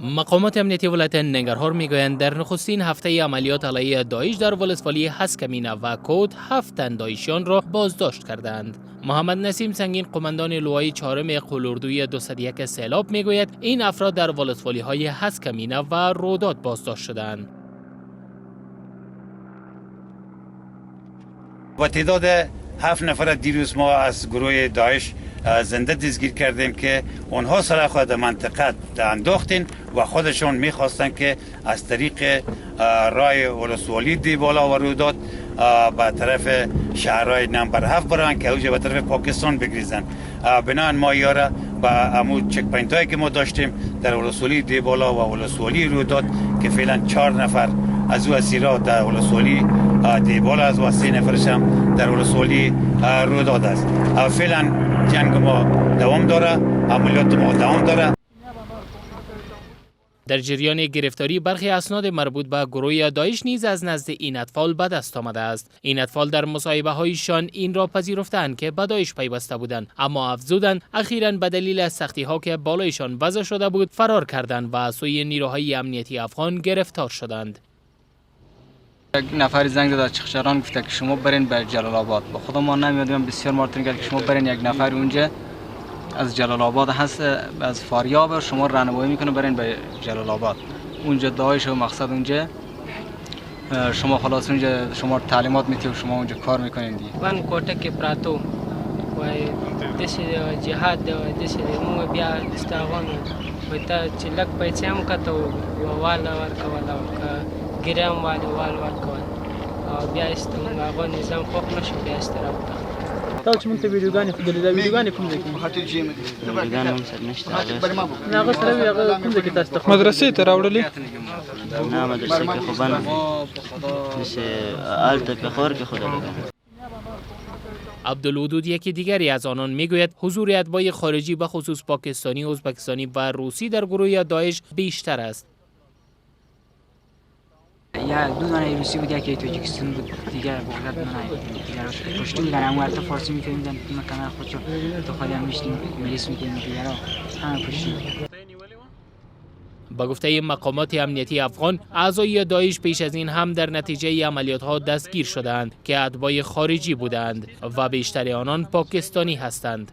مقامات امنیتی ولایت ننگرهار میگویند در نخستین هفته عملیات علیه داعش در ولسوالی هسکمینه و کوت 7 تن داعشیان را بازداشت کردند. محمد نسیم سنگین، قماندان لوای چهارم قول 201 سیلاب، میگوید این افراد در ولسوالی های هسکمینه و روداد بازداشت شدند. و تعداد 7 نفر دیروز ما از گروه داعش زنده دستگیر کردیم که اونها سلاح خود در منطقه انداختین و خودشون میخواستن که از طریق رای ولسوالی دیبالا و روداد به طرف شهرهای نمبر 7 برن که اوجه به طرف پاکستان بگریزن. بنابراین ما یاره به امو check point هایی که ما داشتیم در ولسوالی دیبالا و ولسوالی روداد که فعلا 4 نفر از او اسیرا در ولسوالی دیبالا است و 3 نفرش هم در ولسوالی روداد است. فعلا جنگ ما دوام داره، عملیات ما دوام داره. در جریان گرفتاری برخی اسناد مربوط به گروه داعش نیز از نزد این اطفال به دست آمده است. این اطفال در مصاحبه هایشان این را پذیرفتند که به داعش پیوسته بودند، اما افزودند اخیراً به دلیل سختی ها که بالایشان وضع شده بود فرار کردند و سوی نیروهای امنیتی افغان گرفتار شدند. یک نفر زنگ زد چخچران، گفته که شما برین به جلال آباد. با خدا ما نمیدونم، بسیار مارتین کرد که شما برین، یک نفر اونجا از جلال آباد هست، از فاریاب، شما راهنمایی میکنه، برین به جلال آباد، اونجا داعش و مقصد اونجا شما خلاص اونجا شما تعلیمات میتی و شما اونجا کار میکنین دیگه. من کوټه کې پراتو وای داسې جهاد دی، وای داسې دی، موږ بیا دستاغون وای ته چې لږ پیسې هم کته واله ورکوله او که ګیره هم والې وال ورکول او بیا ایسته موږ هغه نظام خوښ نه شو، بیا ایسته راوتښتو. تا چې موږ ته ویډیوګانې ښودلې، دا ویډیوګانې کوم ځای کې؟ ویډیوګانې هم سره نشته. نه، هغه سره وي، هغه کوم ځای کې تاسو ته؟ مدرسې ته راوړلې؟ نه، مدرسې کې خو بند داسې هلته پېښور کې خو ده. عبدالودود، یکی دیگری از آنان، میگوید حضور اتباع خارجی به خصوص پاکستانی، ازبکستانی و روسی در گروه داعش بیشتر است. یا دو دانه روسی بود، یکی تاجیکستان بود، دیگر بغداد نه، دیگر پشتو بودن، اما البته فارسی میفهمیدن، ما کمر خودشو تو خودم میشتیم ملیس میکنیم، دیگر همه پشتو. با گفته مقامات امنیتی افغان، اعضای داعش پیش از این هم در نتیجه عملیات ها دستگیر شدند که اتباع خارجی بودند و بیشتر آنان پاکستانی هستند.